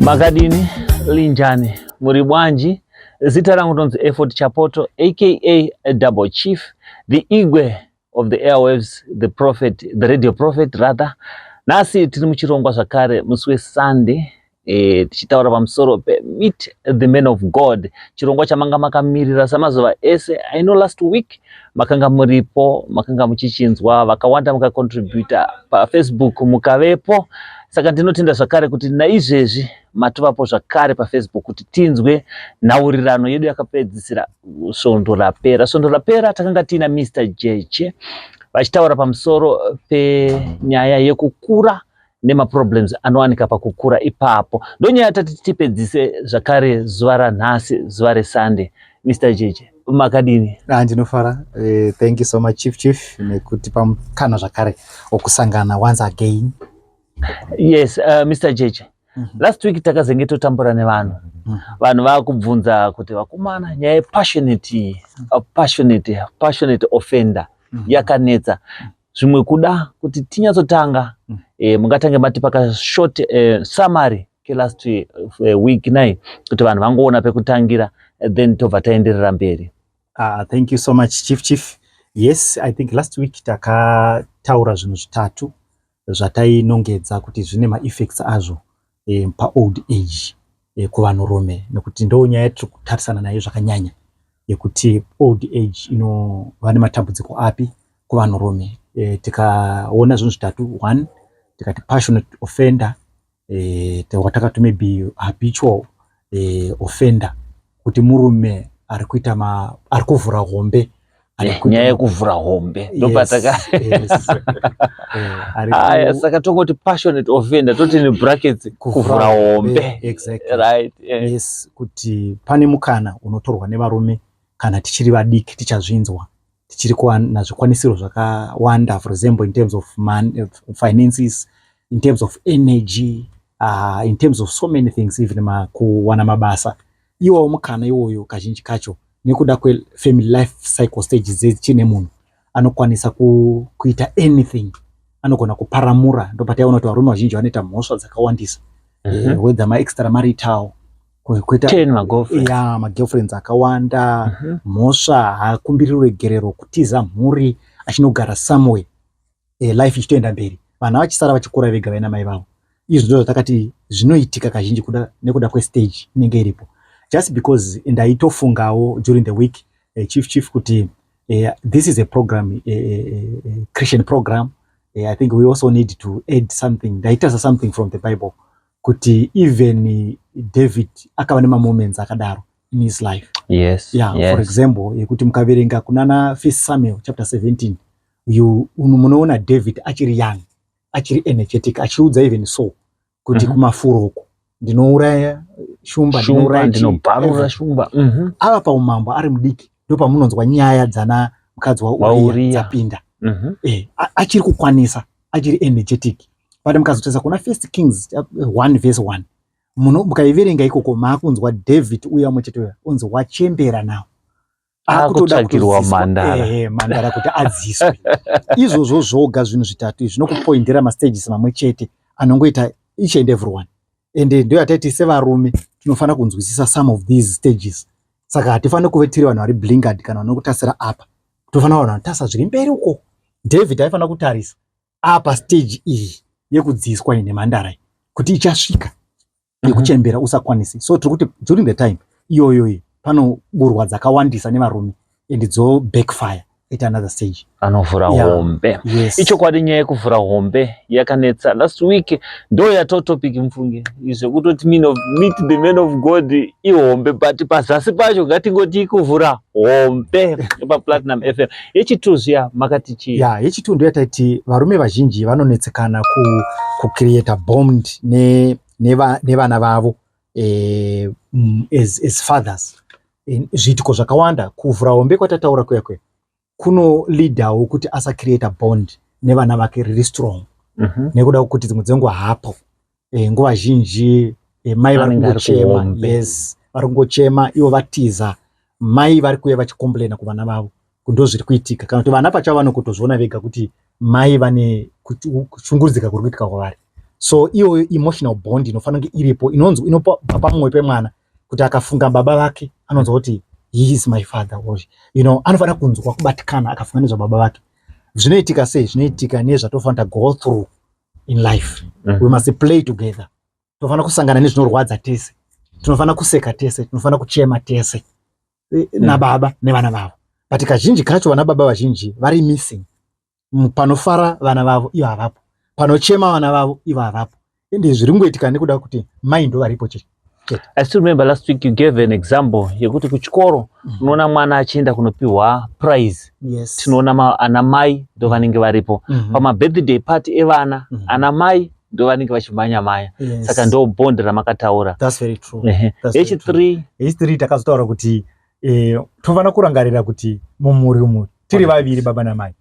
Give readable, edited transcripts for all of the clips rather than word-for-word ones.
Makadini, linjani, muri bwanji? Zita rangu tonzi Effort Chapoto, aka Double Chief, the Igwe of the airwaves, the prophet, the radio prophet rather. Nhasi tiri muchirongwa zvakare musi weSunday, tichitaura pamusoro peMeet the Man of God, chirongwa chamanga makamirira samazuva ese. I know last week makanga muripo, makanga muchichinzwa, vakawanda mukacontributa paFacebook, mukavepo. Saka ndinotenda zvakare kuti naizvezvi matovapo zvakare paFacebook kuti tinzwe nhaurirano yedu yakapedzisira svondo rapera. Svondo rapera takanga tiina Mr Jeche vachitaura pamusoro penyaya yekukura nemaproblems anowanika pakukura ipapo. Ndonyaya tati tipedzise zvakare zuva ranhasi, zuva reSunday. Mr Jeche, makadini? Ah, ndinofara. Thank you so much, Chief Chief, nekutipa mukana zvakare wokusangana once again. Yes, Mr Jeche, last week takazenge totambura nevanhu. Vanhu vaakubvunza kuti, vakomana, nyaya yepassionate passionate offender yakanetsa. Zvimwe kuda kuti tinyatsotanga, mungatange matipa kashort summary kelast week nai, kuti vanhu vangoona pekutangira, then tobva taenderera mberi. Thank you so much, Chief Chief. Yes, I think last week takataura zvinhu zvitatu zvatainongedza kuti zvine maeffects azvo paold age kuvanhurume, nekuti ndo nyaya yatiri kutarisana nayo zvakanyanya, yekuti old age inova nematambudziko api kuvanhurume. Tikaona zvinhu zvitatu. One, tikati passionate offender, watakati maybe habitual offender, kuti murume ari kuita ari kuvhura hombe. Nyaya yekuvhura hombe ndopataka. Aya, saka tongoti passionate offender, toti nebrackets kuvhura hombe. Exactly. Right. Yes, kuti pane mukana unotorwa nevarume kana tichiri vadiki, tichazvinzwa, tichiri kuwana zvikwanisiro zvakawanda, for example in terms of finances, in terms of energy, in terms of so many things, even kuwana mabasa. Iwawo mukana iwoyo kazhinji kacho, nekuda kwefamily life cycle stages dzechine munhu anokwanisa kuita anything, anogona kuparamura. Ndopataiona kuti varume vazhinji vanoita mhosva dzakawandisa, whether maextramarital, kuita 10 magirlfriends. Ya, magirlfriends akawanda. Mhosva, haakumbiri ruregerero, kutiza mhuri achinogara somewhere, life ichitoenda mberi, vanhu vachisara vachikura vega vaina mai vavo. Izvi ndo zvatakati zvinoitika kazhinji nekuda kwestage inenge iripo. Just because ndaitofungawo during the week, Chief Chief, kuti this is a program, a Christian program. I think we also need to add something. Ndaitarisa something from the Bible, kuti even David akava nemamoments akadaro in his life. Yeah, for example, yekuti mukaverenga kunana First Samuel chapter 17, you munoona David achiri young, achiri energetic, achiudza even so kuti kumafuro uko ndinouraya shumba, shumba, ndinouraya ndinobvarura everything. Shumba. Ava paumambo ari mudiki, ndo pamunonzwa nyaya dzana mukadzi waUriya waUriya. dzapinda. Achiri kukwanisa, achiri energetic. But mukazotarisa kuna First Kings 1 verse 1, mukaiverenga ikoko, maakunzwa David uya muchete uya unzi wachembera now. Akutoda Akutsvakirwa kutodziswa. mhandara. Ehe, mhandara kuti adziswe. Izvozvo zvoga zvinhu zvitatu izvi zvinokupoindera mastages mamwe chete anongoita each and every one. Ende ndo yataiti sevarume tinofanira kunzwisisa some of these stages. Saka hatifaniri kuve tiri vanhu vari blinkered kana vanokutasira apa. Tofanira vanhu vanotarisa zviri mberi uko. David aifanira kutarisa apa stage iyi yekudziiswa iyi nemhandara iyi, kuti ichasvika yekuchembera usakwanisi. So tiri kuti during the time iyoyo iyi panoburwa dzakawandisa nevarume and dzo backfire at another stage. Anovhura hombe. Yes. Ichokwadi, nyaya yekuvhura hombe yakanetsa last week. Ndo yato topic, mufunge, zvekutoti meet the man of God ihombe, but pazasi pacho ngatingoti kuvhura hombe paPlatinum FM. Yechitu zviya makati chii? Ya, yechitu ndo yataiti varume vazhinji vanonetsekana kucreata bond nevana vavo as fathers. Zviitiko zvakawanda, kuvhura hombe kwatataura kuya kuya kunoleadawo kuti asacreata bond nevana vake riri strong, nekuda kwekuti dzimwe dzenguva hapo, nguva zhinji mai vari Anenge ari kungochema. kuhombe. Yes, vari kungochema ivo vatiza. Mai vari kuuya vachicomplaina kuvana vavo ndo zviri kuitika, kana kuti vana pachavo vanokutozviona vega kuti mai vane kushungurudzika kuri kuitika kwavari. So iyoyo emotional bond inofanira kunge iripo, inonzi inopa pamwoyo pemwana kuti akafunga baba vake anonzwa kuti he is my father or, anofanira kunzwa kubatikana akafunga nezvababa vake. Zvinoitika sei? Zvinoitika nezvatofanira go through in life. We must play together. Tofanira kusangana nezvinorwadza tese, tinofanira kuseka tese, tinofanira kuchema tese nababa nevana vavo. But kazhinji kacho vana baba vazhinji vari missing. Panofara vana vavo ivo havapo, panochema vana vavo ivo havapo. Ende zviri kungoitika nekuda kuti mai ndo varipo chete. I still remember last week you gave an example yekuti kuchikoro unoona mwana achienda kunopiwa prize, tinoona ana mai ndo vanenge varipo. Pamabirthday party evana, ana mai ndo vanenge vachimhanya maya. Saka ndo bond ramakataura. That's very true. That's very H3. H3 takazotaura kuti tofanira kurangarira kuti mumhuri umu tiri vaviri, baba namai.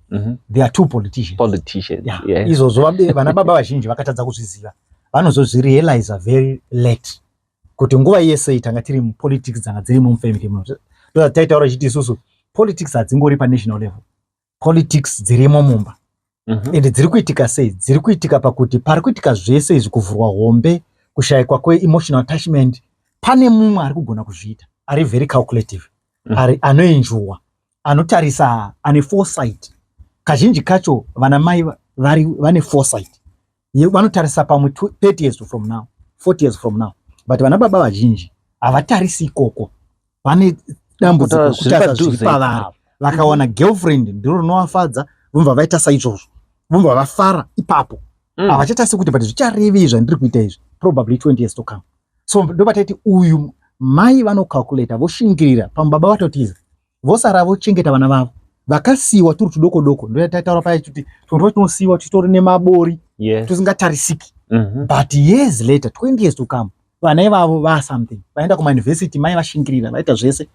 They are two politicians. Politicians. Izvozvo vana baba vazhinji vakatadza kuzviziva, vanozozvirealiza very late kuti nguva yese tanga tiri mupolitics dzanga dziri mufamily muno. Ndotaitaura chiti isusu politics hadzingori panational level, politics dzirimo mumba. Ende dziri kuitika sei? Dziri kuitika pakuti pari kuitika zvese izvi, kuvhurwa hombe, kushayikwa kweemotional attachment, pane mumwe ari kugona kuzviita, ari very calculative, ari anoenjoya, anotarisa, ane foresight. Kazhinji kacho vana mai vari vane foresight, vanotarisa pamwe 30 years from now, 40 years from now, but vana baba vazhinji havatarisi ikoko. Vane dambudziko Kutaura zviri rekutarisa zviri padhuze pavari. ipapo. Vakawana girlfriend, ndiro rinovafadza, vobva vaita saizvozvo, vobva vafara ipapo. Havachatarisi kuti but zvicharevei zvandiri kuita izvi probably 20 years to come. So ndopataiti uyu mai vanocalculata, voshingirira, pamwe baba vatotiza, vosara vochengeta vana vavo vakasiyiwa turi tudoko doko. Ndoyataitaura paya kuti twonto tunosiyiwa titori nemabori, tusingatarisiki. But years later, 20 years to come, vana ivavo va something, vaenda kumauniversity, mai vashingirira, vaita zvese.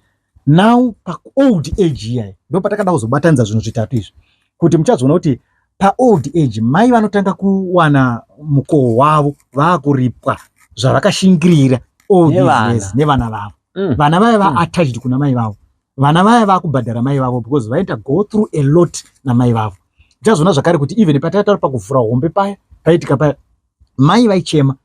Now paold age iyai ndo patakada kuzobatanidza zvinhu zvitatu izvi, kuti muchazoona kuti paold age mai vanotanga kuwana mukoho wavo, vaakuripwa zvavakashingirira all these Nevana. years nevana vavo. Vana vaya vaattached kuna mai vavo, vana vaya vaakubhadhara mai vavo because vaita go through a lot namai vavo. Muchazoona zvakare kuti even patataura pakuvhura hombe paya, paitika paya mai vaichema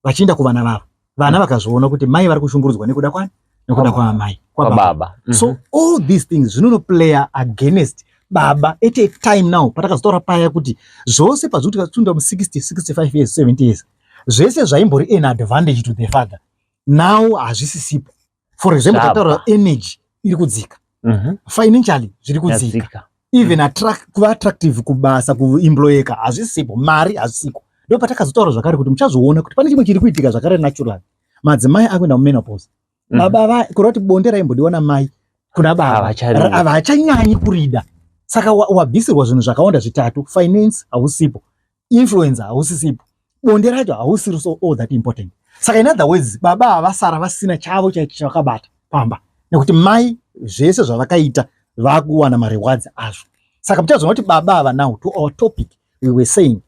vachienda kuvana vavo, vana vakazviona kuti mai vari kushungurudzwa nekuda kwani? Nekuda kwamai, kwababa. Kwababa. So all these things zvinonoplaya against baba at a time. Now patakazotaura paya kuti zvose pazvikuti tunda mu60, 65 years, 70 years, zvese zvaimbori an advantage to the father now hazvisisipo. For example, Zvabva. tataura energy iri kudzika, financially zviri kudzika, Yadzika. even kuva attractive kubasa, kuemployeka hazvisipo, mari hazvisiko. Ndo patakazotaura zvakare kuti muchazoona kuti pane chimwe chiri kuitika zvakare naturally, madzimai akuenda mumenopause. Baba kureva kuti bonde raimbodiwa namai kuna baba Havacharidi. Havachanyanyi kurida. Saka wabvisirwa zvinhu zvakawanda zvitatu: finance hausipo, influence hausisipo, bonde racho hausiri so all that important. Saka in other words, baba havasara vasina chavo chaicho chavakabata pamba nekuti mai zvese zvavakaita vakuwana marewards azvo. Saka muchazoona kuti baba ava, now to our topic, we were saying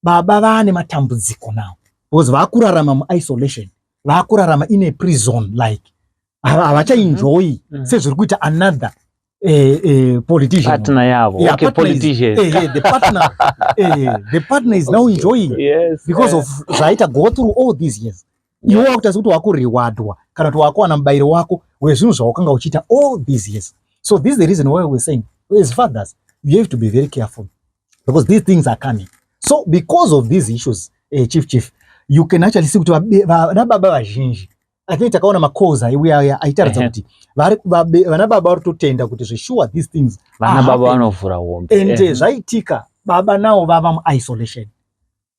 baba vaane matambudziko now because vakurarama muisolation, vakurarama in a prison like, havachaenjoyi sezviri kuita another politician. Partner yavo. Yeah, Okay, partner is, politician. The partner is now enjoying because of zvaita go through all these years. Iwe wakuita sekuti wakurewardwa kana kuti wakuwana mubayiro wako wezvinhu zvawakanga uchiita all these years. So this is the reason why we're saying as fathers you have to be very careful because these things are coming. So because of these issues, Chief, you can actually see kuti vana baba vazhinji, I think takaona macalls aiuya aya aitaridza kuti vana baba vari kutotenda kuti zvesure these things Vana are baba happening. vanovhura hombe. Ende zvaitika, baba nawo vava muisolation,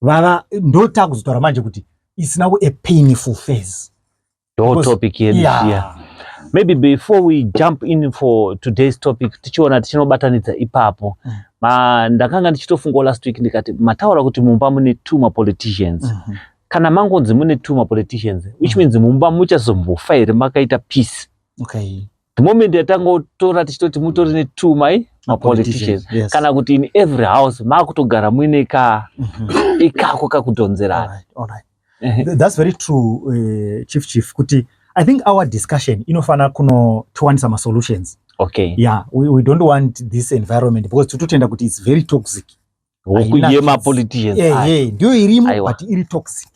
vava ndotakuzotaura manje kuti it's now a painful phase. Ndo topic yedu. Yeah. Maybe before we jump in for today's topic, tichiona tichinobatanidza ipapo, ndakanga ndichitofungawo last week, ndikati mataura kuti mumba mune two mapoliticians. Kana mangonzi mune two mapoliticians, which means mumba muchazombofa here makaita peace? The moment yatangotora tichitoti mutori netwo mai mapoliticians, kana kuti in every house makutogara muine ka ikako kakudhonzerana. All right. That's very true, Chief. Kuti I think our discussion inofana kunotiwanisa masolutions. Yeah, we don't want this environment because tototenda kuti it's very toxic. Huku yemapoliticians. Ehe, ndiyo irimo, but iri toxic.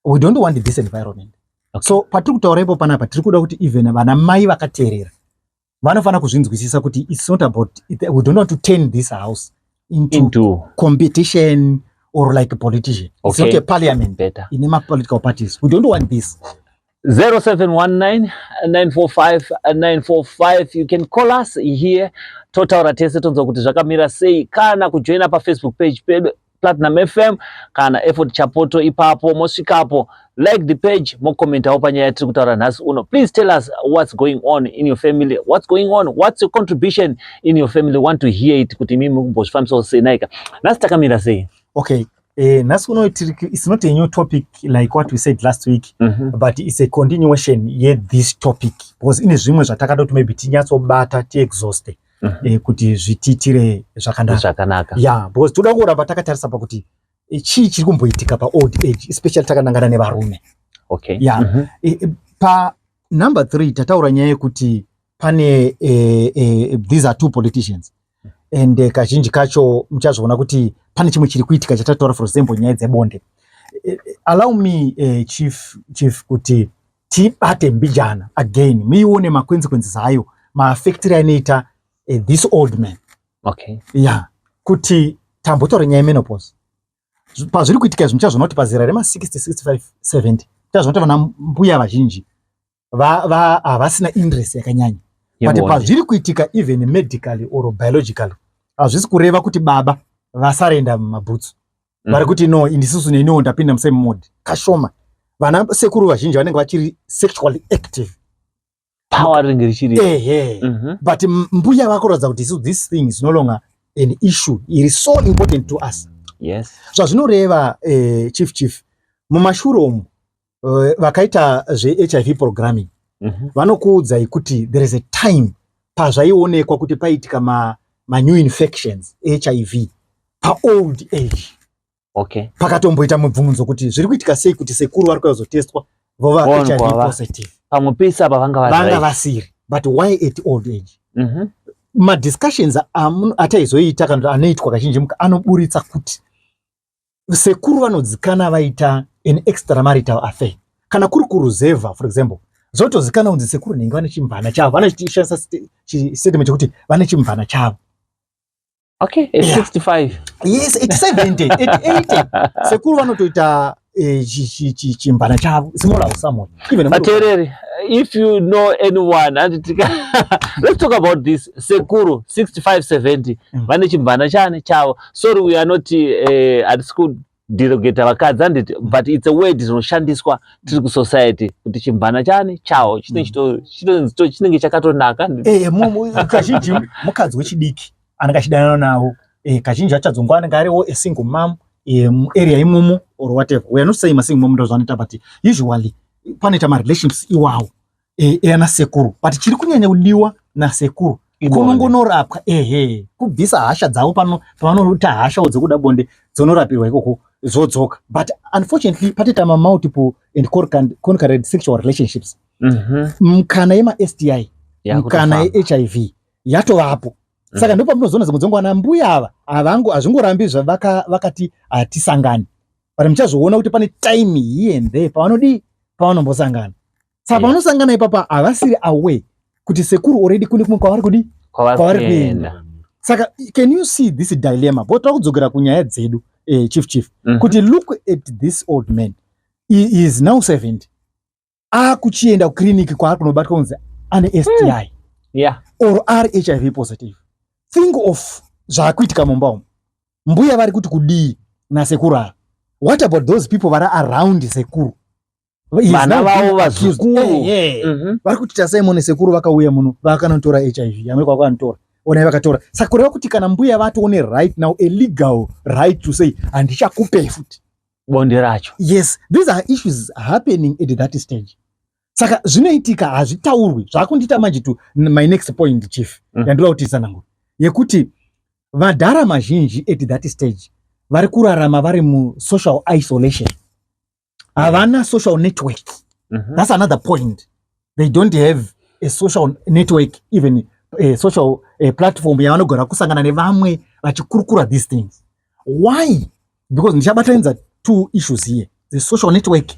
We don't want this environment. So patiri kutaura ipo panapa, tiri kuda kuti even vana mai vakateerera vanofanira kuzvinzwisisa kuti it's not about, we don't want to turn this house into competition or like a politician. It's not a parliament. Better. Ine ma-political parties. We don't want this. 0719 945 945, you can call us here, totaura tese, tonzwa kuti zvakamira sei, kana kujoina paFacebook page pedu, Platinum FM kana Effort Chapoto. Ipapo mosvikapo, like the page, mokomentawo panyaya yatiri kutaura nhasi uno. Please tell us what's going on in your family, what's going on, what's your contribution in your family. Want to hear it, kuti imimi mukumbozvifambisawo sei. Naika, nhasi takamira sei? Okay, nhasi uno it's not a new topic like what we said last week, but it's a continuation yethis topic, because ine zvimwe zvatakada kuti maybe tinyatsobata, tiexhauste, kuti zvitiitire zvakanaka. Zvakanaka. Yeah, because toda kuramba takatarisa pakuti chii chiri kumboitika paold age, especially takanangana nevarume. Yeah. Pa number three tataura nyaya yekuti pane these are two politicians, and kazhinji kacho muchazviona kuti pane chimwe chiri kuitika chatataura, for example nyaya dzebonde. Allow me, chief, kuti tibate mbijana again, muione maconsequences ayo, maaffectire anoita this old man. Yeah, kuti tambotaura nyaya yemenopause. Pazviri kuitika izvi, muchazviona kuti pazera rema60, 65, 70, muchazviona kuti vana mbuya vazhinji havasina interest yakanyanya, but Yebonde. pazviri kuitika, even medically or biologically, hazvisi kureva kuti baba vasarenda mumabhutsu. Vari kuti no, indisusu neniwo ndapinda musame mode. Kashoma vana sekuru vazhinji vanenge vachiri sexually active. Power rinenge richiri. Ehe. But mbuya vakuratidza kuti isu this thing is no longer an issue iri so important to us. Zvazvinoreva, chief, mumashure umu, vakaita zveHIV programming vanokuudzai kuti there is a time pazvaionekwa kuti paitika manew infections HIV paold age. Pakatomboita mubvunzo kuti zviri kuitika sei kuti sekuru vari kuzotestwa vova Vowanikwa HIV positive. Pamwe pese apa vanga vari Vanga right. vasiri, but why at old age? Madiscussions ataizoita kana kuti anoitwa kazhinji anoburitsa kuti sekuru vanodzikana vaita an extramarital affair, kana kuri kuruzevha for example, zvotozikanwa kunzi sekuru nhingi vane chimvana chavo. Vanoshandisa statement chekuti vane chimvana chavo. Okay, at 65. Yes, at 70, at 80, sekuru vanotoita chimvana chavo, small house somewhere, even Vateereri, if you know anyone, let's talk about this. Sekuru 65, 70 vane chimvana chani chavo. Sorry, we are not, hatisi kuderogata vakadzi, handiti? But it's a word rinoshandiswa tiri kusociety kuti chimvana chani chavo chinenge chakatonaka, handiti? Kazhinji mukadzi wechidiki anenge achidanana navo. Kazhinji achadzongwa anenge ariwo a single mom muarea imomo or whatever. We are not saying masingle mom ndozvanoita, but usually panoita marelationships iwawo ana sekuru. But chiri kunyanya kudiwa nasekuru Ibonde. kunongonorapwa, ehe, kubvisa hasha dzavo pano pavanoita hashawo dzekuda bonde, dzonorapirwa ikoko, zvodzoka. But unfortunately patoita mamultiple and concurrent sexual relationships, mukana yemaSTI, mukana Yakutofamba. yeHIV yatovapo. Saka ndipo pamunozoona dzimwe dzenguva ana mbuya ava havango hazvingorambi zvavakati hatisangani, but muchazoona kuti pane time here and there pavanodii, pavanombosangana. Saka pavanosangana ipapa havasiri aware kuti sekuru already kune kumwe kwavari kudii, Kwavari kwavari kuenda. kuenda. Saka can you see this dilemma? Bo takudzokera kunyaya dzedu, chief, kuti look at this old man, he is now 70, akuchienda kukiriniki kwaari kunobatwa kunzi ane STI or ari HIV positive. Think of zvaakuitika mumba umu. Mbuya vari kuti kudii nasekuru ava? What about those people vari around sekuru? He is Vana now vavo, being accused. vazukuru. Vari kuti tasai sekuru vakauya muno vakanotora HIV, amwe kwakanotora, onai vakatora. Saka kureva kuti kana mbuya vatoone right now a legal right to say handichakupe futi bonde racho. Yes, these are issues happening at that stage. Saka zvinoitika hazvitaurwi. Zvakundiita manje to my next point, chief, yandoda kuti tsanangure, yekuti vadhara mazhinji at that stage vari kurarama vari musocial isolation, havana social network. That's another point. They don't have a social network, even a social platform yavanogara kusangana nevamwe vachikurukura these things. Why? Because ndichabatanidza two issues here, the social network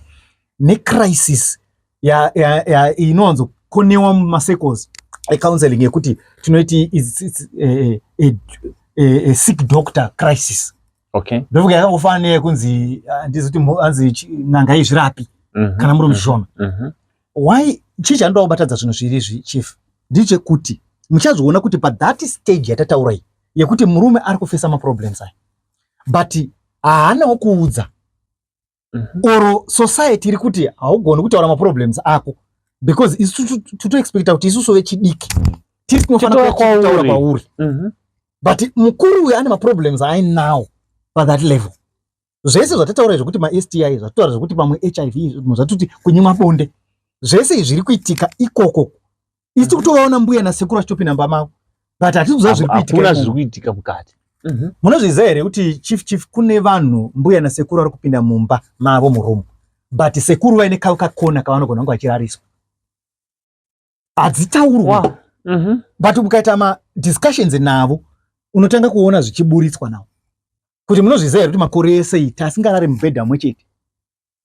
necrisis inowanzokonewa mumacircles ecounseling yekuti tinoiti it's a sick doctor crisis. Ndofunga yakangofanana neyekunzi, handizi kuti hanzi n'anga izvirapi kana muri muchishona. Why? Chii chandoda kubatadza zvinhu zviri izvi, chief, ndechekuti muchazoona kuti pathat stage yatataura iyi yekuti murume ari kufesa maproblems aya, but haanawo kuudza or society iri kuti haugoni kutaura maproblems ako, because isu totoexpecta kuti isusu vechidiki tiri tinofanira Titouya kutaura kwauri. Kwauri. But mukuru uyu ane maproblems ainawo pathat level. Zvese zvatataura zvekuti maSTI, zvatataura zvekuti pamwe HIV, zvatoti kunyimwa bonde, zvese izvi zviri kuitika ikoko. Isi kutovaona mbuya nasekuru achitopinda mumba mavo, but hatisi kuziva zviri kuitika Hakuna imomo. Zviri kuitika mukati. Munozviziva here kuti, chief, kune vanhu, mbuya nasekuru vari kupinda mumba mavo muroom, but sekuru vaine kavo kakona kavanogona kunge vachirariswa? Hadzitaurwi. But mukaita madiscussions navo, unotanga kuona zvichiburitswa navo kuti munozviziva here kuti makore ese iyi tasingarari mubhedha mumwe chete,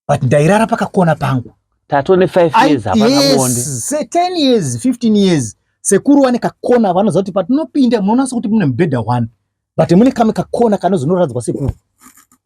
but ndairara pakakona pangu. Tatone 5 years hapana bonde. Yes, se 10 years, 15 years, sekuru vane kakona vanoziva kuti patinopinda munoona sekuti mune mubhedha one, but mune kamwe kakona kanozonoradzwa sekuru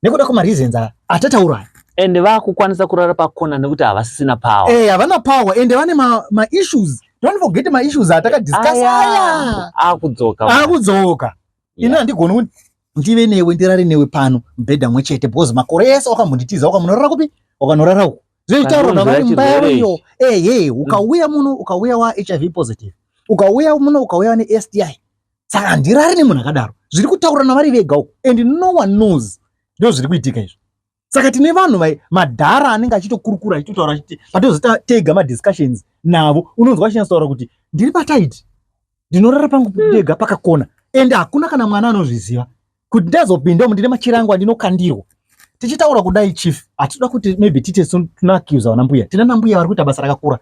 nekuda kwemareasons atataura aya. Ende vaakukwanisa kurara pakona nekuti havasisina power. Eh, havana power, ende vane maissues. Don't forget maissues atakadiscuss aya. Akudzoka. Akudzoka. Ini handigoni kuti ndive newe, ndirare newe pano mubhedha mumwe chete, because makore ese wakambonditiza, wakamunorara kupi? Wakanorara uku. Zvichitaurwa navari Pandonzwira mumba chirwere yavo iyo. Ehe, ukauya muno ukauya waHIV positive, ukauya muno ukauya neSTI, saka handirari nemunhu akadaro. Zviri kutaura navari vega uku and no one knows. Ndo zviri kuitika izvo. Saka tine vanhu madhara anenge achitokurukura, achitotaura, achiti patozota tega madiscussions navo, unonzwa achinyatsotaura kuti ndiri patight, ndinorara pangu ndega pakakona, ende hakuna kana mwana anozviziva kuti ndazopinda umu ndine machirango andinokandirwa. Tichitaura kudai, chief, hatitoda kuti maybe tite tinoaccusa vana mbuya. Tina nambuya vari kuita basa rakakura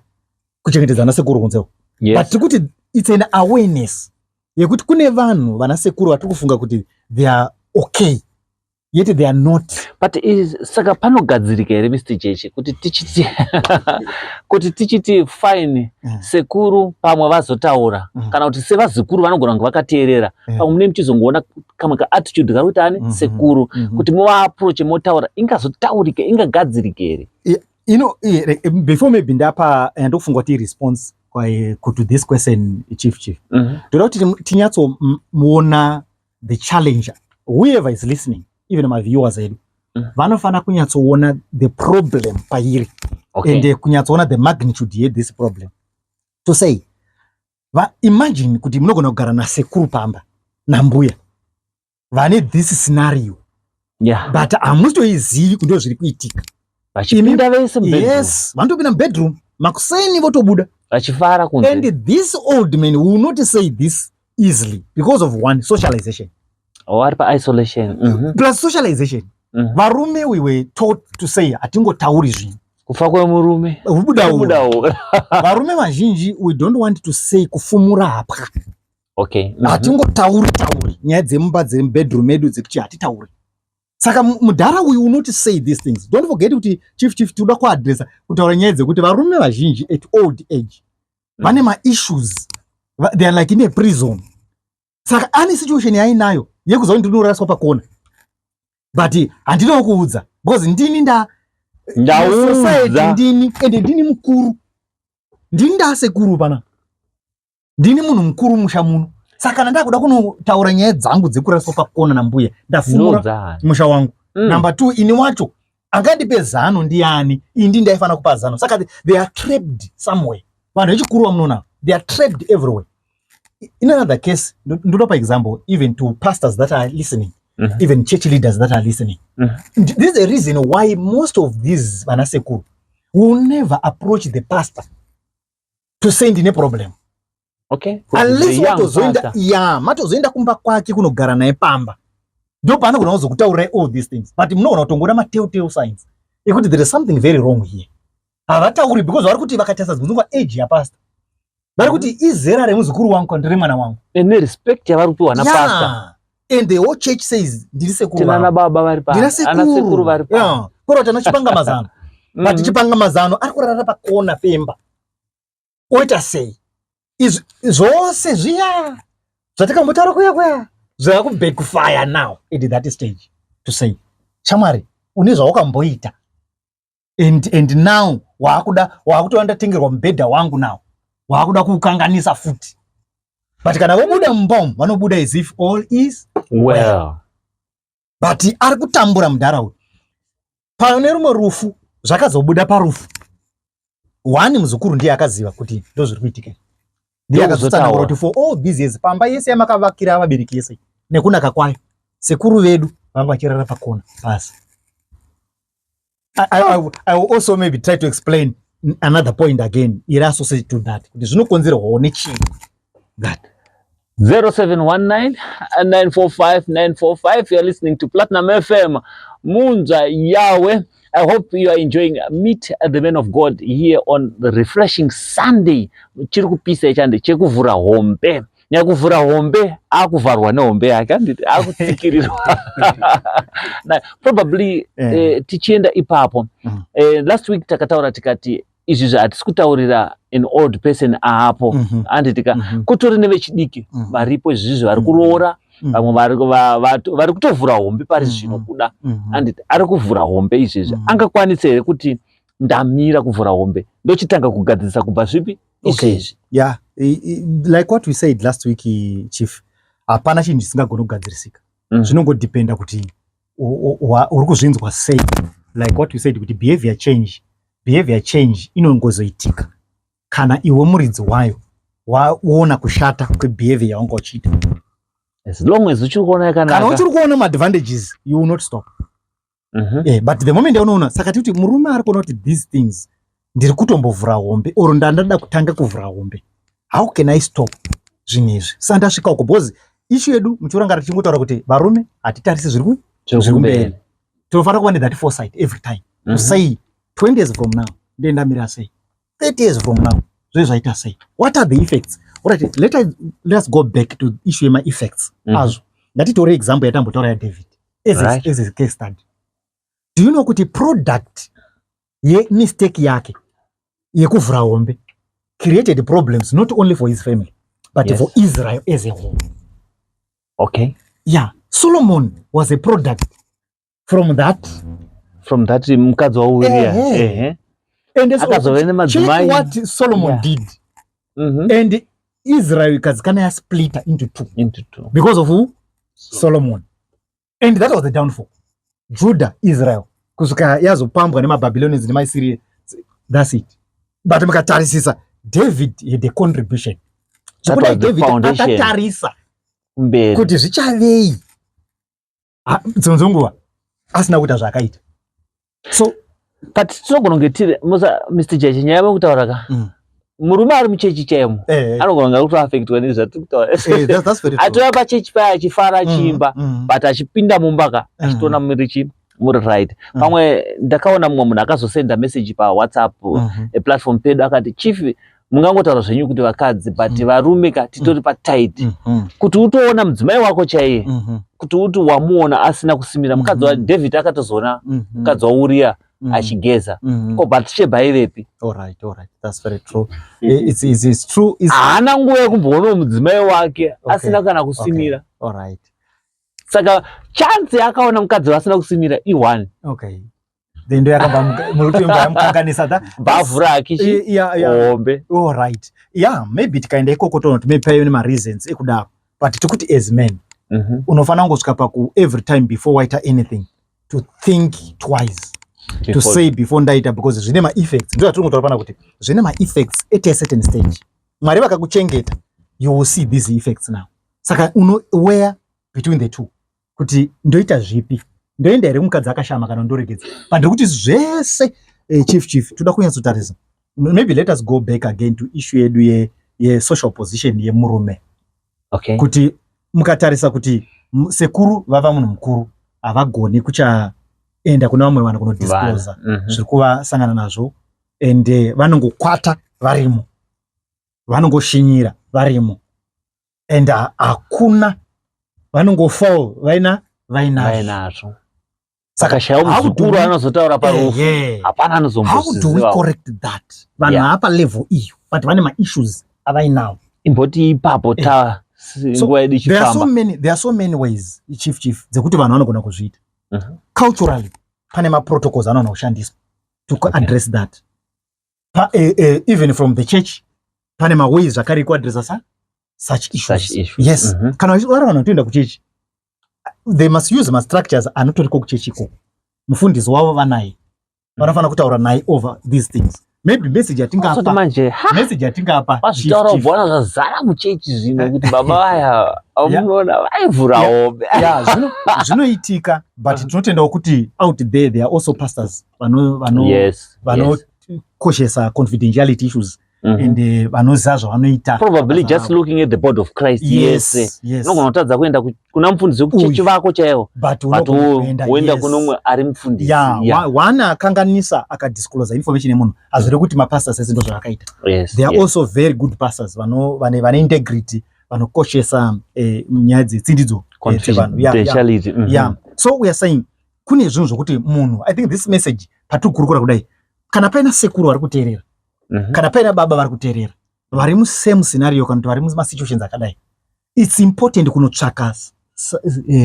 kuchengetedza vana sekuru kunzewo. But tiri kuti it's an awareness yekuti kune vanhu, vana sekuru vatiri kufunga kuti they are okay, yet they are not. But saka panogadzirika here, Mr Jeche, kuti tichiti fine, sekuru pamwe vazotaura, kana kuti sevazukuru vanogona kunge vakateerera, pamwe mune muchizongoona kamwe kaattitude kari kuti ane sekuru, kuti muvaapproache motaura, ingazotaurika, ingagadzirika here? Before maybe ndapa, ndokufunga kuti response to this question, chief, ndoda kuti tinyatsomuona the challenge. Whoever is listening, even maviewers edu, vanofana kunyatsoona the problem pairi and kunyatsoona the magnitude yethis problem. To say imagine kuti munogona kugara nasekuru pamba nambuya vane this scenario, but hamusitoizivi kuti ndo zviri kuitika. Vachipinda vese mubedroom. Yes, vanotopinda mubedroom makuseni, votobuda. Vachifara kunze. And this old man will not say this easily because of one, socialization. Oh, ari paisolation. Plus socialization. Varume, we were taught to say hatingotauri zvinhu. Kufa kwemurume Kubuda. Kubuda. Varume vazhinji, we don't want to say, kufumura hapwa. Hatingotauri tauri nyaya dzemumba, dzemubedroom medu, dzekuti hatitauri. Saka mudhara uyu unoti say these things. Don't forget kuti, chief, tinoda kuadresa, kutaura nyaya dzekuti varume vazhinji at old age vane maissues. They are like in a prison. Saka ane situation yainayo yekuziva kuti ndinoraswa pakona, but handinawo kuudza because ndini nda society. Ndaudza. Ndini, ende ndini mukuru, ndini ndasekuru pana, ndini munhu mukuru musha muno. Saka kana ndakuda kunotaura nyaya dzangu dzekuraswa pakona nambuya, ndafumura Ndodza. musha wangu. Number two, ini wacho angandipe zano ndiani? Indi ndaifanira kupa zano. Saka they are trapped somewhere. Vanhu vechikuru vamunoona, they are trapped everywhere. In another case, ndotopa example, even to pastors that are listening, even church leaders that are listening, this is the reason why most of these vanasekuru will never approach the pastor to say ndine problem, unless The young watozoenda pastor. Ya, matozoenda kumba kwake kunogara naye pamba, ndo paanogona kuzokutaurirai all these things. But munogona kutongoona matelltale signs ekuti there is something very wrong here. Havatauri because vari kuti vakatarisa dzimwe age yapastor, vari kuti izera remuzukuru wangu kana remwana wangu. Nerespect yavari kupiwa napastor. Yeah. And the whole church says ndiri sekuru. Tinana baba vari pa. Ndina Ana sekuru vari pa. Yeah. Kuroti anachipanga mazano. But chipanga mazano ari kurara pakona pemba. Oita sei? Izvi zvose zviya zvatakambotaura kuya kuya zvakubackfire now at that stage to say, shamwari, une zvawakamboita and now waakuda, waakutova ndatengerwa mubhedha wangu, now waakuda kuukanganisa futi. But kana vobuda mumba umu, vanobuda as if all is well. But ari kutambura mudhara uyu. Pane rumwe rufu, zvakazobuda parufu, one muzukuru ndiye akaziva kuti ndo zviri kuitika, ndiye akazotsanangura kuti for all these years, pamba yese yamakavakira vabereki yese nekunaka kwayo, sekuru vedu vanga vachirara pakona pasi. I will also maybe try to explain another point again iri associated to that, kuti zvinokonzerwawo nechii that. 0719 945 945. You're listening to Platinum FM, Munza Yahweh. I hope you are enjoying Meet the Man of God here on the refreshing Sunday. Chiri kupisa ichande chekuvhura hombe. Nyakuvhura hombe akuvharwa nehombe yake, handiti? Akutsikirirwa. Na probably tichienda ipapo, last week takataura tikati izvi hatisi kutaurira an old person aapo, handiti ka? Kutori nevechidiki varipo izvizvi vari kuroora, vamwe vari kutovhura hombe pari zvino kuda, handiti? Ari kuvhura hombe izvezvi, angakwanisa here kuti ndamira kuvhura hombe, ndochitanga kugadzirisa kubva zvipi izvezvi? Yeah, like what we said last week, chief, hapana chinhu chisingagoni kugadzirisika. Zvinongodependa kuti uri kuzvinzwa sei. Like what we said kuti behavior change inongozoitika kana iwe muridzi wayo waona kushata kwebehavior yawanga uchiita. As long as uchiri kuona kana yakanaka. Uchiri kuona maadvantages, you will not stop. Yeah, but the moment yaunoona, saka tikuti murume ari kuona kuti these things, ndiri kutombovhura hombe or ndandada kutanga kuvhura hombe, how can I stop zvinhu izvi saka ndasvika uko? Because issue yedu muchiurangara tichingotaura kuti varume hatitarisi zviri zviri kumberi. Tinofanira kuva nethat foresight every time to say 20 years from now ndendamira sei, 30 years from now zve zvaita sei, what are the effects? Alright, let us go back to issue yema-effects azvo. Ngatitore example yatambotaura yaDavid as a case study. Do you know kuti product yemistake yake yekuvhura hombe created problems not only for his family but for Israel as a whole? Yeah, Solomon was a product from that. From that mukadzi waUria. Ehe. And Akazove check nemadzimai. What Solomon did. And Israel ikadzikana yasplitter into two Into two. Because of who? Solomon. And that was the downfall. Judah, Israel, kusvika yazopambwa nemaBabylonians nemaAssyria. That's it. But mukatarisisa, David had a contribution. That Zvekuti was the David foundation. akatarisa Kumberi. Kuti zvichavei. Ha, dzimwe dzenguva asina kuita zvaakaita, so But tinogona kunge tiri musa, Mr Jeche, nyaya yekutaura ka, murume ari muchechi chaimo anogona kunge ari kutoaffectwa nezvatiri kutaura. That's very true. Atouya pachechi paya achifara, achiimba, but achipinda mumba ka, achitoona muri chi muri right. Pamwe ndakaona mumwe munhu akazosenda message paWhatsApp platform pedu, akati, "Chief, mungangotaura zvenyu kuti vakadzi, but varume ka titori patight kuti utoona mudzimai wako chaiye, kuti uti wamuona asina kusimira." Mukadzi waDavid akatozoona mukadzi waUria achigeza. Ko Batsheba aivepi? All right, that's very true. It's true. Haana nguva yekumboonawo mudzimai wake asina kana kusimira. All right. Saka chance yaakaona mukadzi vasina kusimira i1. Okay. Then ndo yakamba muri kuti yamukanganisa Bhavhu rake hombe. All right. Yeah, maybe tikaenda ikoko toona kuti maybe paive nemareasons ekudaro. But tikuti as men, unofanira kungosvika paku every time before waita anything to think twice. To say before ndaita, because zvine ma-effects. Ndo zvatiri kungotaura pana kuti zvine ma-effects at a certain stage. Mwari vakakuchengeta, you will see these effects now. Saka uno weigh between the two kuti ndoita zvipi, ndoenda here kumukadzi akashama kana ndoregedza. But ndikuti zvese, chief, toda kunyatsotarisa. Maybe let us go back again to issue yedu ye social position yemurume, kuti mukatarisa kuti sekuru vava munhu mukuru, havagoni kuchaenda kune vamwe vanhu kunodisclosa zviri kuvasangana nazvo, and vanongokwata varimo, vanongoshinyira varimo, and hakuna. Vanongofawo vaina vainazvo. Vainazvo. Saka shayawo muzukuru anozotaura parufu, hapana How do we anozombozvizivawo. correct that? Vanhu haapa level iyo, but vane maissues avainawo. Imboti ipapo ta So, nguva yedu there are so ichifamba. many there are so many ways, chief, chief, dzekuti vanhu vanogona kuzviita. Culturally pane maprotocols anogona kushandiswa to address that. Even from the church pane maways zvakare ekuaddressa such issues. Such issues. Yes. Kana vari vanhu vanotoenda kuchechi, they must use mastructures anotoriko kuchechi ikoko. Mufundisi wavo vanaye, vanofanira kutaura naye over these things. Maybe message Azoti yatingapa, manje ha message yatingapa, chief, vazvitaura chief. ubona zvazara muchechi zvino kuti baba vaya munoona vaivhura hombe. Yeah, zvinoitika, but tinotendawo kuti out there there are also pastors vano vanokoshesa confidentiality issues and vanoziva zvavanoita. Probably Basa just ravo. looking at the body of Christ yese, unogona kutadza kuenda kuna mufundisi wekuchechi Uyu. vako chaiwo, But but unogona kuenda, woenda kuno umwe ari mufundisi. One akanganisa akadisclose information yemunhu, hazviri kuti mapastors ese ndo zvavakaita. They are also very good pastors vane integrity, vanokoshesa nyaya dzetsindidzo dzevanhu. Confidentiality. Yeah. So we are saying kune zvinhu zvokuti munhu, I think this message patiri kukurukura kudai, kana paina sekuru vari kuteerera, kana paina baba vari kuteerera vari musame scenario kana kuti vari mumasituations akadai, it's important kunotsvaka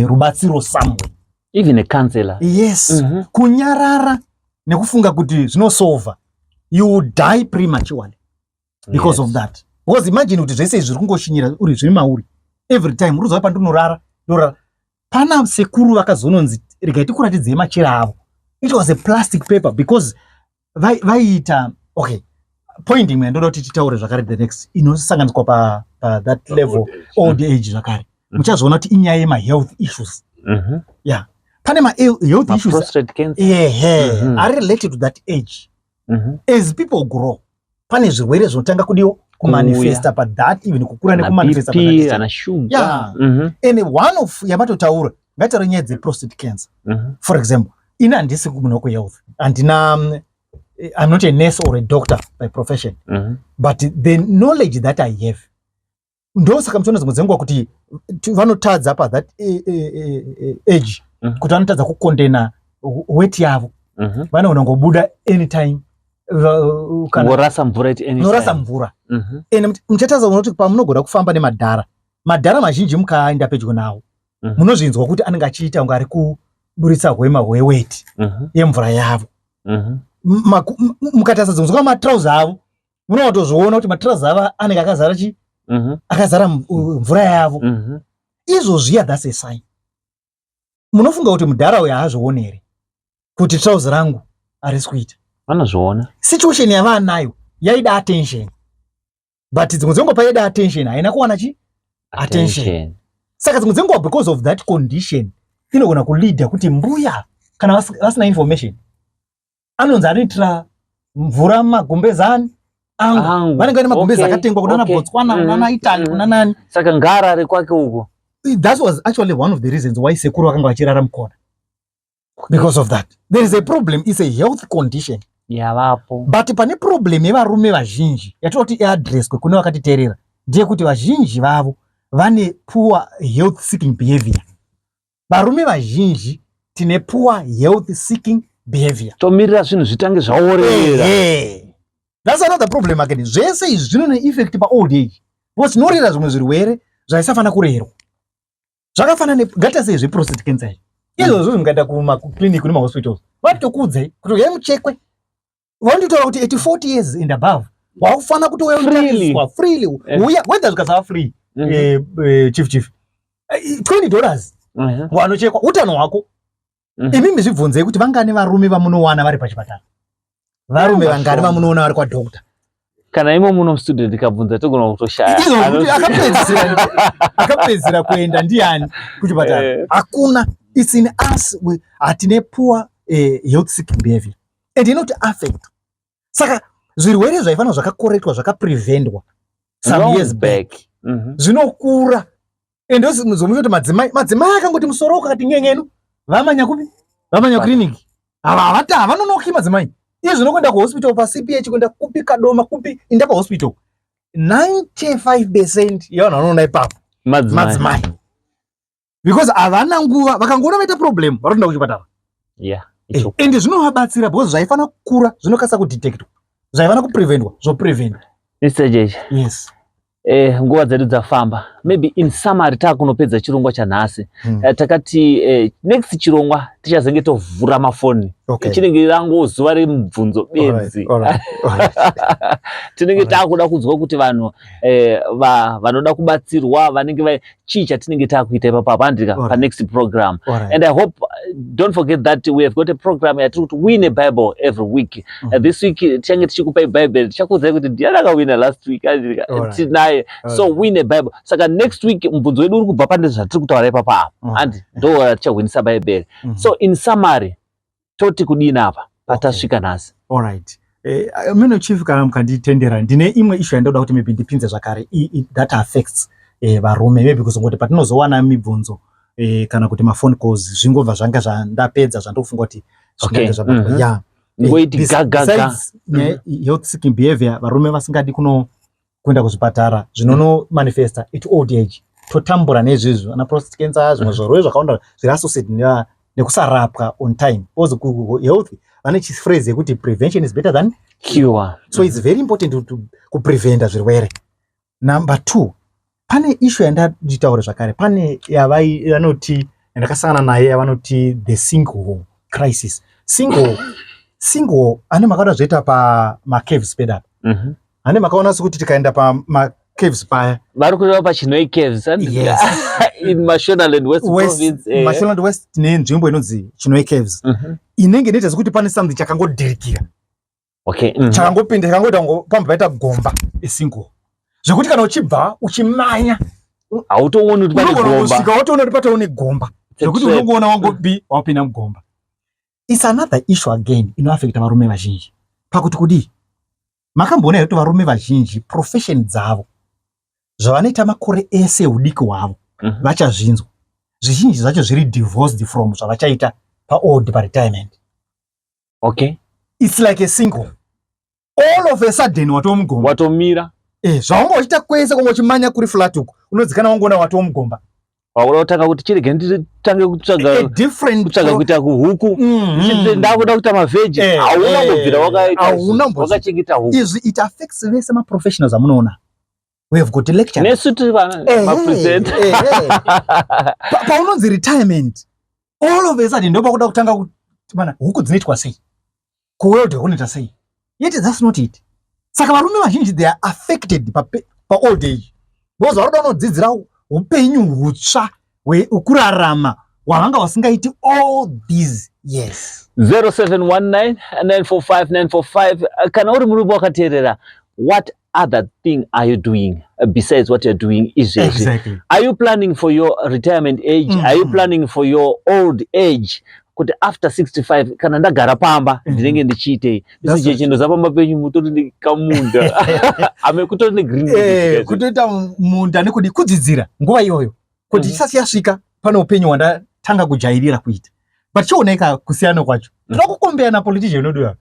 rubatsiro somewhere. Even a counselor. Yes. Kunyarara nekufunga kuti zvinosolva, you will die prematurely because of that. Because imagine kuti zvese izvi zviri kungoshinyira uri, zviri mauri every time, uri kuziva pandinorara, ndorara pana sekuru vakazononzi regai tikuratidzei machira avo. It was a plastic paper because vaiita okay, point imwe yandoda kuti titaure zvakare, the next inosanganiswa pa that level, old age zvakare, muchazoona kuti inyaya yemahealth issues. Yeah, pane mahealth issues Prostate cancer. Ehe, are related to that age. As people grow, pane zvirwere zvinotanga kudiwo kumanifesta pathat, even kukura Ana nekumanifesta. BP, ana sugar. And one of yamatotaura, ngataure nyaya dzeprostate cancer. For example, ini handisi munhu wekuhealth, handina, I'm not a nurse or a doctor by profession, but the knowledge that I have, ndosaka muchiona dzimwe dzenguva kuti vanotadza pathat age kuti vanotadza kucontaina weti yavo. Vanogona kungobuda anytime kana Vorasa mvura at any norasa time. mvura. Ende muchatadza kuona kuti pamunogona kufamba nemadhara, madhara mazhinji mukaenda pedyo nawo, munozvinzwa kuti anenge achiita kunge ari kuburitsa hwema hweweti yemvura yavo. Mukatarisa dzimwe nguva matrauza avo, munotozviona kuti matrauza avo anenge akazara chi akazara mvura yavo. Izvozviya, that's a sign. Munofunga kuti mudhara uyu haazvioni here kuti trauza rangu harisi kuita? Vanozviona. Situation yavaanayo yaida attention, but dzimwe dzenguva paida attention haina kuwana chi attention. Saka dzimwe dzenguva because of that condition inogona kuleada kuti mbuya kana vasina information, anonzi anoitira mvura mumagumbezani angu. Angu. Vanenge vane magumbezi akatengwa kunana Botswana, kunana Italy, kuna nani. Saka ngaarare kwake uko. That was actually one of the reasons why sekuru vakanga vachirara mukona, because of that. There is a problem, it's a health condition yavapo. But pane problem yevarume vazhinji yatinoti iaddresswe kune vakatiteerera, ndeyekuti vazhinji vavo vane poor health seeking behavior. Varume vazhinji tine poor health seeking behavior. Tomirira zvinhu zvitange zvaorera. Ehe. That's another problem again. Zvese izvi zvino neeffect paold age because tinorera zvimwe zvirwere zvaisafanira kurerwa, zvakafanana ngaita sei zveprostate cancer izvi. Izvozvo mukaenda kumaclinic nemahospitals, vatokuudzai kuti uyai muchekwe. Vanototaura kuti at 40 years and above wakufanira kuti Freely. uyaiswa freely. Uya whether zvikasava free, chief, chief, $20, wanochekwa utano hwako. Imimi zvibvunzei kuti vangani varume vamunowana vari pachipatara, varume vangani Vashoma. vamunoona vari kwadoctor? Kana imo muno mustudio ndikabvunza togona kutoshaya. Izvo kuti akapedzisira kuenda ndiani kuchipatara? Hakuna. It's in us, hatine poor health seeking behavior and inoti affect. Saka zvirwere zvaifanira zvakakorektwa, zvakapreventwa some Long years back, back. Zvinokura. And zomuti madzimai akangoti musoro ukakati nyen'enu, vamanya kupi? Vamanya clinic. Ava havata, havanonoki madzimai. Iye zvinokuenda kuhospital paCPH, kuenda kupi, Kadoma kupi, inda pahospital, 95% yevanhu vanoona ipapo madzimai. Madzimai. Because havana nguva, vakangoona vaita problem vanotoenda kuchipatara. Ende zvinovabatsira because zvaifanira kukura zvinokasika kudetectwa, zvaifanira kupreventwa zvopreventwa. Mr Jeje. Yes. Nguva dzedu dzafamba. Maybe in summary, taakunopedza chirongwa chanhasi. Takati next chirongwa tichazenge tovhura mafoni. Chinenge rango zuva remubvunzo bedzi. Tinenge taakuda kunzwa kuti vanhu vanoda kubatsirwa vanenge chii chatinenge taakuita ipapo, handika? Panext program. And I hope, don't forget that we have got a program yatiri kuti win a Bible every week. This week tichange tichikupai Bhaibheri, tichakuudzai kuti ndiani akawina last week, handika? Tinaye. So win a Bible. Saka next week mubvunzo wedu uri kubva pane zvatiri kutaura ipapa apa, handi? Ndo tichahwinisa Bhaibheri. So in summary, toti kudini apa patasvika nhasi? Alright. Mino chief, kana mukanditendera, ndine imwe issue yandoda kuti maybe ndipinze zvakare that affects varume, maybe kuzongoti patinozowana mibvunzo kana kuti maphone calls zvingobva zvanga zvandapedza zvandokufunga kuti zvingange zvabatwa. Yeah. Ngoiti ga, ga, ga. Besides health seeking behavior, varume vasingadi kuno kuenda kuzvipatara, zvinonomanifesta at old age, totambura neizvizvo, ana prostate cancer, zvimwe zvirwere zvakawanda zviri associated nekusarapwa on time, because health vane chiphrase yekuti prevention is better than cure. So it's very important to kupreventa zvirwere. Number two, pane issue yandanditaure zvakare, pane yavai vanoti, yandakasangana naye, yavanoti the sinkhole crisis. Sinkhole ane makaona zvoita pamacaves pedu apa? Ane makaona sekuti tikaenda pamacaves paya? Vari kureva paChinhoyi Caves, and Yes. in Mashonaland West West, Province. Mashonaland West tine nzvimbo inonzi Chinhoyi Caves, inenge inoita sekuti pane something chakangodhirikira, chakangopinda, chakangoita pamba paita gomba, isinkhole, zvekuti kana uchibva uchimanya hautooni kuti pane unogona gomba. Kusvika watoona kuti pataone gomba, It's a zvekuti trap. unongoona wangobi wapinda mugomba. It's another issue again inoafecta varume vazhinji pakuti kudii. Makamboona here kuti varume vazhinji profession dzavo, zvavanoita makore ese udiki hwavo, vachazvinzwa, zvizhinji zvacho zviri divorced from zvavachaita paold, paretirement? It's like a sinkhole. All of a sudden watova mugomba. Watomira. Zvaunga uchiita kwese kwanga uchimanya kuri flat uku, unodzikana wangoona watova mugomba. Wakuda kutanga kuti chirege nditange kutsvaga A different kutsvaga kuita kuhuku. Ndakuda kuita maveggie. Hauna kubvira wakaita Hauna wakachengeta huku. Izvi it affects vese maprofessionals amunoona. We have got lecturers. Nesu tiri vana mapresenter. Paunonzi retirement, all of a sudden ndopakuda kutanga mana huku dzinoitwa sei, kuweld kunoita sei, yet that's not it. Saka varume vazhinji, they are affected paold age because varoda kunodzidzira upenyu hutsva hwekurarama hwavanga vasingaiti all these years. 0719 945 945. Kana uri murume wakateerera, what other thing are you doing besides what you're doing izvezvi? Are you planning for your retirement age? Are you planning for your old age, kuti after 65 kana ndagara pamba ndinenge ndichiitei? That's right. Chindoza pamba penyu mutori nekamunda ame kutori negreen. Kutoita munda nekudi kudzidzira nguva iyoyo kuti isati yasvika pane upenyu hwandatanga kujairira kuita. But chioneka kusiyana kwacho, toda kucompare napolitician wedu.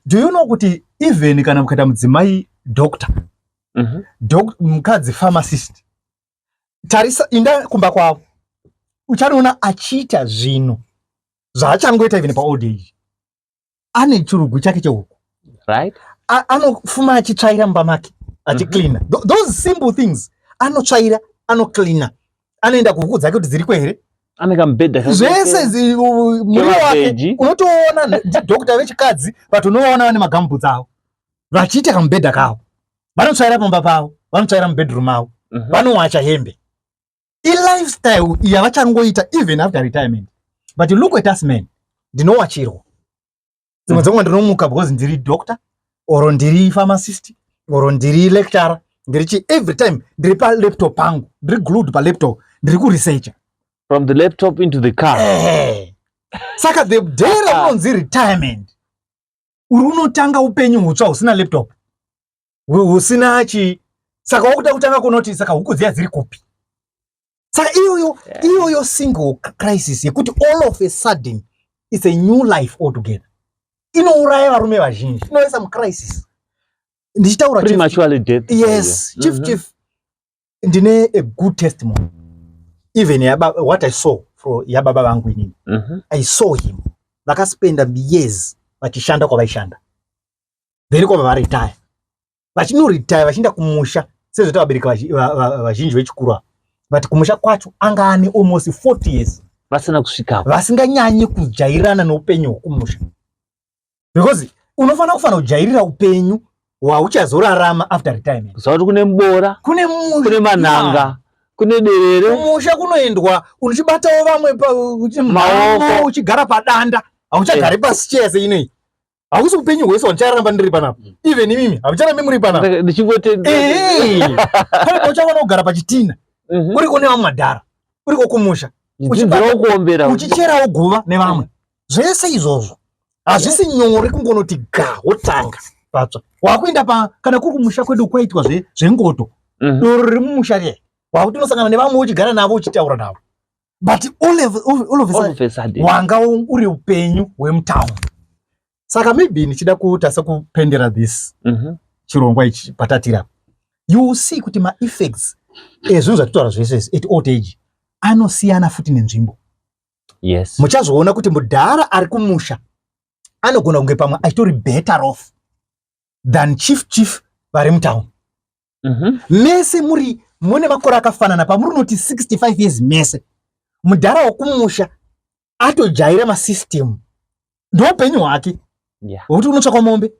Do you know kuti even kana mukaita mudzimai doctor, mukadzi pharmacist, tarisa, inda kumba kwavo, uchanoona achiita zvinhu zvaachangoita even paold age. Ane chirugu chake chehuku, anofuma achitsvaira mumba make, achicleana. Those simple things, anotsvaira, anocleana, anoenda kuhuku dzake kuti dziriko here. Ane kamubhedha kake. Zvese muriwo wake. Kemaveggie. Unotoona ndidhokta vechikadzi, but unovaona vane magambutsi avo vachiita kamubhedha kavo, vanotsvaira pamba pavo, vanotsvaira mubedroom avo, vanowacha hembe. Ilifestyle yavachangoita even after retirement. But look at us men, ndinowachirwa dzimwe dzenguva ndinomuka because ndiri doctor or ndiri pharmacist or ndiri lecturer, ndiri chi, every time ndiri palaptop pangu, ndiri glued palaptop, ndiri kuresearcha. From the laptop into the car. Ehe. Saka the day raunonzi retirement, uri unotanga upenyu hutsva husina laptop, husina chi. Saka wakuda kutanga kunoti, saka huku dziya dziri kupi? Saka iyoyo iyoyo sinkhole crisis yekuti all of a sudden it's a new life altogether inouraya varume vazhinji, inoisa mucrisis. Ndichitaura prematurely death. Yes, chief. Chief, ndine a good testimony. Even what I saw for yababa vangu inini, I saw him, vakaspenda years vachishanda kwavaishanda, then kwabva varetire, vachinoretire vachienda kumusha sezvoita vabereki vazhinji vechikuru ava. But kumusha kwacho anga ane almost 40 years vasina kusvikapo, vasinganyanyi kujairana neupenyu hwekumusha, because unofanira kufanira kujairira upenyu hwauchazorarama after retirement. Kuziva kuti kune mubora, kune kune manhanga, kune derere. Kumusha kunoendwa uchibatawo vamwe Maoko. Uchigara padanda, hauchagari pasicheya seinei. Hausi upenyu hwese hwandicharamba ndiri panapa. Even imimi hamucharambi muri panapa. Ndichingote Ehe, pane pauchawana kugara pachitina, uriko nevamwe madhara, uriko kumusha, Dzidzirawo kuombera, uchicherawo guva nevamwe. Zvese izvozvo hazvisi nyore kungonoti ga wotanga patsva wakuenda pa. Kana kuri kumusha kwedu kwaitwa zvengoto, doro riri mumusha riya, wakuti unosangana nevamwe, uchigara navo, uchitaura navo, but all of a All sudden of a sudden wanga uri upenyu hwemutauni. Saka maybe ndichida kuita sekupendera this chirongwa ichi patatira, you will see kuti maeffects ezvinhu zvatitaura zvese izvi at old age anosiyana futi nenzvimbo. Muchazoona kuti mudhara ari kumusha anogona kunge pamwe achitori better off than chief chief vari mutauni. Mese muri mune makore akafanana, pamuri unoti 65 years mese, mudhara wokumusha atojaira masystem, ndoupenyu hwake hwekuti unotsvakwa mombe,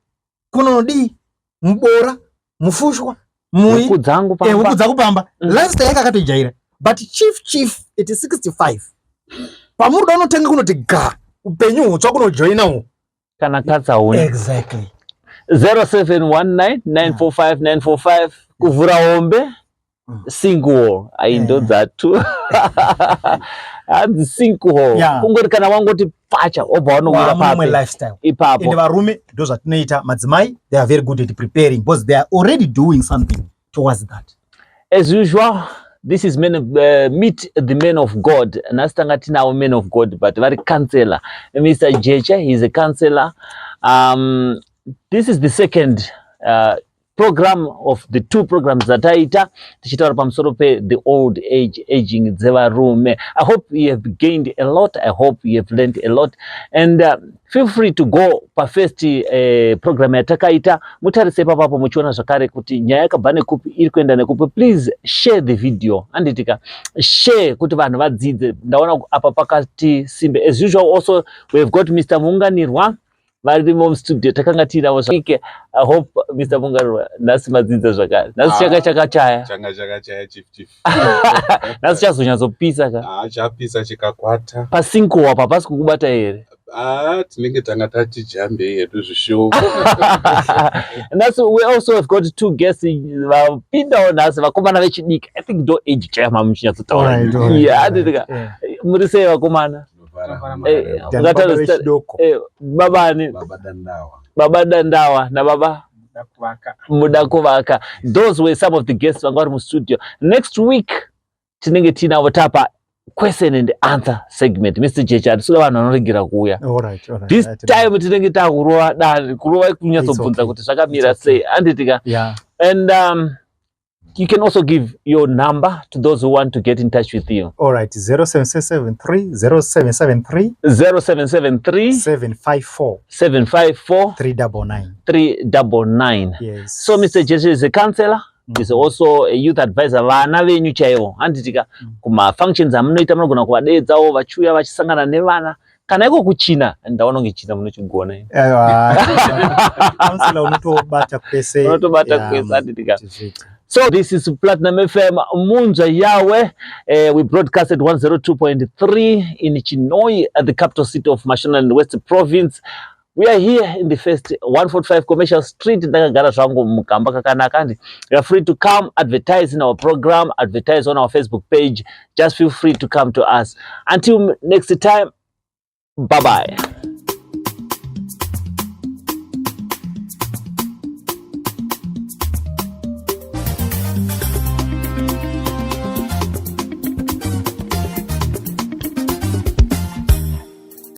kunonodii, mubora, mufushwa, mui Huku dzangu pamba. Huku dzako pamba. Lifestyle yake akatojaira. But chief chief at 65, pamuri uda unotenga kunoti ga upenyu hutsva kunojoina uhu. Kana katsi hauna. Exactly. 0719945945 kuvhura hombe. Sinkhole ai, ndo dzatu hanzi sinkhole. Kungori kana wangoti pacha, wobva wanowira Wamumwe papi lifestyle. Ipapo. Ende varume ndo zvatinoita. Madzimai, they are very good at preparing because they are already doing something towards that. As usual, this is meet the Man of God. Nhasi tanga tinawo man of God, but vari counselor, Mr Jeche. He is a counselor. This is the second program of the two programs dzataita tichitaura pamusoro pe the old age, aging dzevarume. I hope you have gained a lot. I hope you have learned a lot, and feel free to go pafirst program yatakaita, mutarise ipapapo, muchiona zvakare kuti nyaya yakabva nekupi, iri kuenda nekupi. Please share the video, handitika? Share kuti vanhu vadzidze. Ndaona apa pakati simbe. As usual, also we have got Mr Muunganirwa varimo mustudio, takanga tiinavo zvike. I hope, Mr Muunganirwa, nhasi madzidza zvakare. Nhasi Ah. changa chakachaya. Changa chakachaya, chief chief. Nhasi chazonyatsopisa ka. Ah, chapisa chikakwata. Pasinko apa pasi kukubata here? Ah, tinenge tanga tachijambei hedu zvishoma. Nhasi we also have got two guests vapindawo nhasi, vakomana vechidiki. I think ndo age chayama muchinyatsotaura. Yeah, handitika? Muri sei, vakomana? Baba vechidoko. Babani? Baba Dandawa. Baba Dandawa nababa Muda Kuvaka. Those were some of the guests vanga vari mustudio. Next week tinenge tiinavo tapa question and answer segment. Mr Jeche, hatisuda vanhu vanoregera kuuya. All right. This time tinenge takurova dare, kurova kunyatsobvunza It's okay. kuti zvakamira It's okay. sei, handitika? Yeah. And you can also give your number to those who want to get in touch with you. All right, 0773 0773 0773 754 754 399. 399. Yes. So Mr Jeche is a counselor, is also a youth advisor. Vana venyu chaivo, handitika? Kumafunctions amunoita munogona kuvadeedzawo vachiuya vachisangana nevana, kana iko kuchina. Ndaona kunge china munochigona. Aiwa, counselor unotobata kwese. Unotobata Yeah, kwese, handitika? tizviite. So this is Platinum FM Munzwa Yawe. We broadcast at 102.3 in Chinhoyi, at the capital city of Mashonaland West Province. We are here in the first 145 Commercial Street. Ndakagara zvangu mukamba kakanaka. And you are free to come advertise in our program, advertise on our Facebook page. Just feel free to come to us. Until next time, bye-bye.